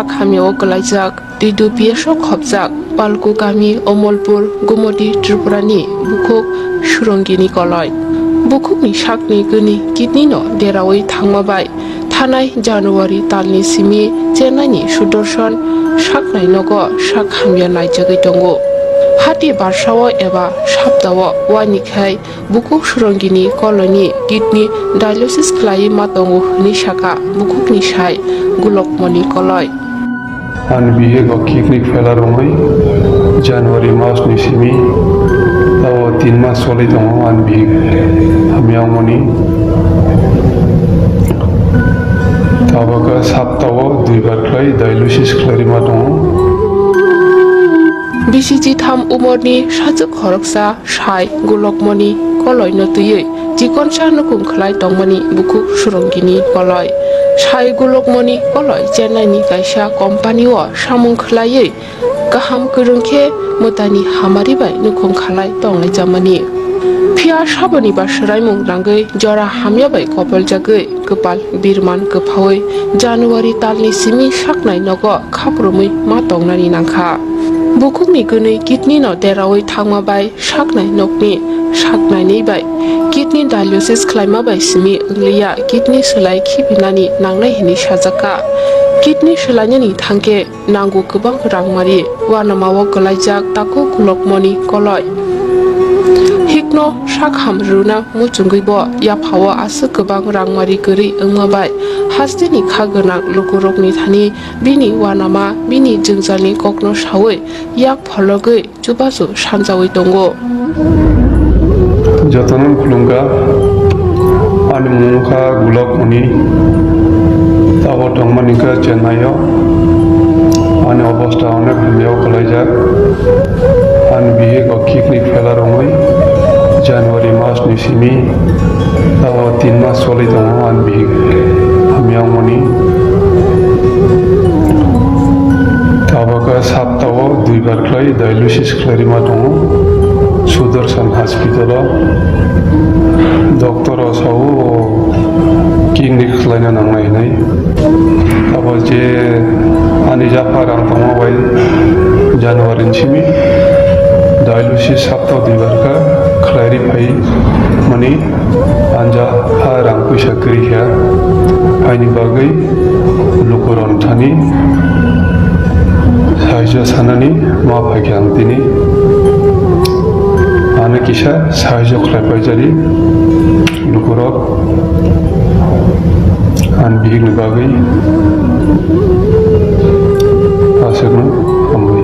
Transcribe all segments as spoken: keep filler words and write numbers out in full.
Hamyao kwlaijak, T D P S o khopjak, Palku kami, Omolpur, Gumoti, Tripura ni bukhuk Surongini Koloi. Bukhukni sakni gwnwi kidney no deraui thangma bai thanai January talni simi Chennai ni Sudarshan saknai nogo sak hamya naijagwi tongo. Hati barsao eba saptao wani khai bukhuk Surongini Koloini kidney dialysis khlaiwi ma tongo hwnwi sakha bukhukni sai Gulokmoni Koloi. Ani bihik o kidney failure wngwi January mas ni simi tabo tin mas choli tongo ani bihik hamya wngmani. Tabuk saptao duibar khlai dialysis khlai rima tongo. Bisi chitham umorni sajwk khoroksa sai Gulokmoni Koloino twiwi chikonsa nukhung khlai tongmani bukhuk Surongini Koloi. Sai Gulokmoni Koloi Chennai ni kaisa company o samung khlaiwi kaham kwrwng khe mwtaini hamari bai nukhung khalai tonglaijamani. Phiya saboni ba swraimung rangwi jora hamya bai kopoljagwi kwpal birman kwphaui January talni simi saknai nogo khaprumwi ma tongnani nangkha. Bukhukni gwnwi kidney no deraui thangma bai saknai nokni saknainwi bai kidney dialysis khlaima bai simi wngliya kidney swlai khibinani nangnai hwnwi sajakha. Kidney swlainani thangkhe nango kwbang rangmari, uanamao kwlaijak takhuk Gulokmoni Koloi. Hikno sak ham rwna muchungwi bo yaphao aswk kwbang rangmari kwrwi wngma bai hasteni kha gwnang lukurokni thani bini uanama bini jwngjalni kokno saui yak phologwi chubachu sanjaui tongo. Jotono khulumkha, ani mung wngkha Gulokmoni, abo tongmani khe Chennai o, ani obosta onek hamyao kwlaijak, ani bihik o kidney failure wngwi January mas ni simi abo tin mas choli tongo ani bihik hamya wngmani. Tabuk saptao duibar khlai dialysis khlai rima tongo. Sudarshan Hospital o doctor o sao kidney khlaina nangnai hinwi. Abo je ani japha rang tongma bai January ni simi dialysis sapta duibar kha khlai ri phai mani. Anja ha rang puisa kwrwi kha, haini bagwi lukurok thani sahajyo sanani ma phaikha ang tini. Ano kisa sahajyo khlai paijadi lukurok ani bihikni bagwi aswkno hambai.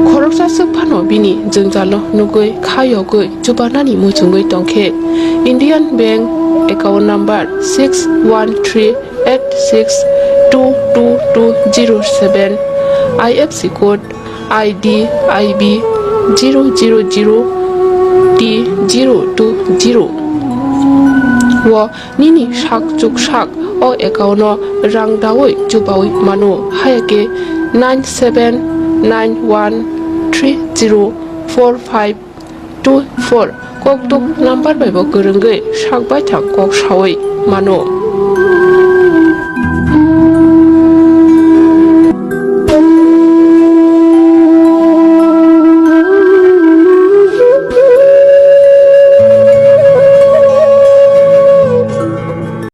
Khoroksa swk phano bini jwngjalo nugwi kha yogwi chubanani muchungwi tongkhe, Indian Bank account number six one three eight six two two two zero seven, I F C code I D I B zero zero zero T zero two zero o nini sak chuksak o account o rang daui chubaui mano, hayakhe nine seven nine one three zero four five two four koktok number bai bo kwrwngwi sak baithang kok saui mano.